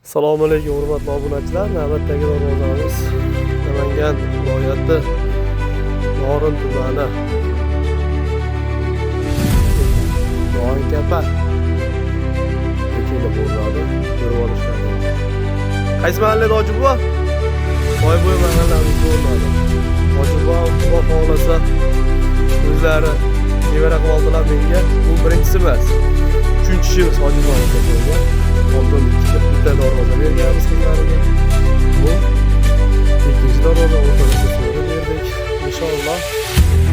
Assalomu alaykum, hurmatli obunachilar. Navbatdagi darvozamiz Namangan viloyati Norin tumani Noinkapa kelib bo'ladi. Ko'rib olishlari. Qaysi mahallada, hoji buva? Soybo'y mahallamiz bo'ladi. Hoji buva, Xudo xohlasa, o'zlari nevara qilib oldilar menga. Bu birinchisi emas. Uchinchi ishimiz hoji buva qo'ygan. Oldin ikkita, bitta darvoza berganmiz qizlariga. Bu ikkinchi darvoza, o'rtada so'ri berdik. Inshaalloh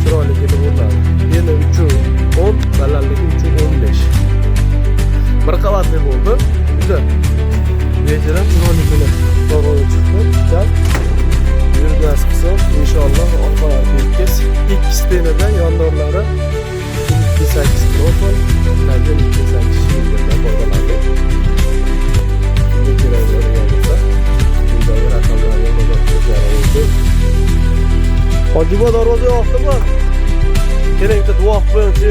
chiroyli kelib o'tadi. Endi 3.10, balandligi 3.15. Bir qavatli bo'ldi. Juda bejirim, chiroyli darvoza chiqdi. Bitta yurtmas qism, inshaalloh orqalari tekis. Ikki стена da yondorlari 2.8 profil, tagi 2.8 shildirdan foydalandik. Kimga kerak bo'ladigan bo'lsa, quyidagi raqamlarga murojaat qilishlari mumkin. Hoji buva, darvoza yoqdimi? Keling, bitta duo qilib qo'yingchi.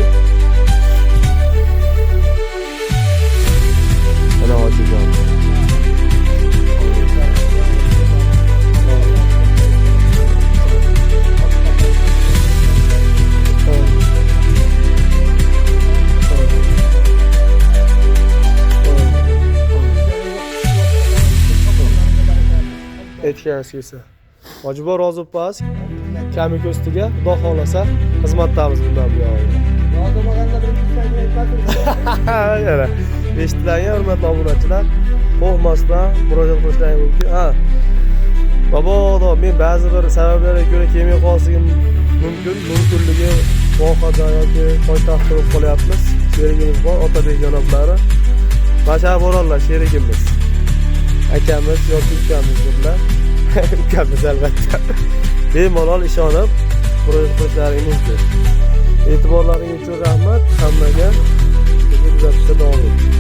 Mana hoji buva. Aytganingiz kelsa. Hoji buva, rozi bo'lasiz. Kami ko'stiga, Xudo xohlasa, xizmatdamiz bundan buyog'iga. Rozi bo'lmaganda birinchi aytmasin. Yana eshitdilarmi, hurmatli obunachilar? Qo'rqmasdan murojaat qilishlari mumkin. Ha. Mabodo men ba'zi bir sabablarga ko'ra kelmay qolishim mumkin. Mumkinligi vohada yoki poytaxtda bo'lib qolyapmiz. Sherigimiz bor, Otabek janoblari. Bashar borarlar sherigimiz. Akamiz yoki ukamizdirlar. Ukamiz albatta. Bemalol ishonib murojaat qilishlari mumkin. E'tiborlaring uchun rahmat hammaga. Bizni kuzatishda davom eting.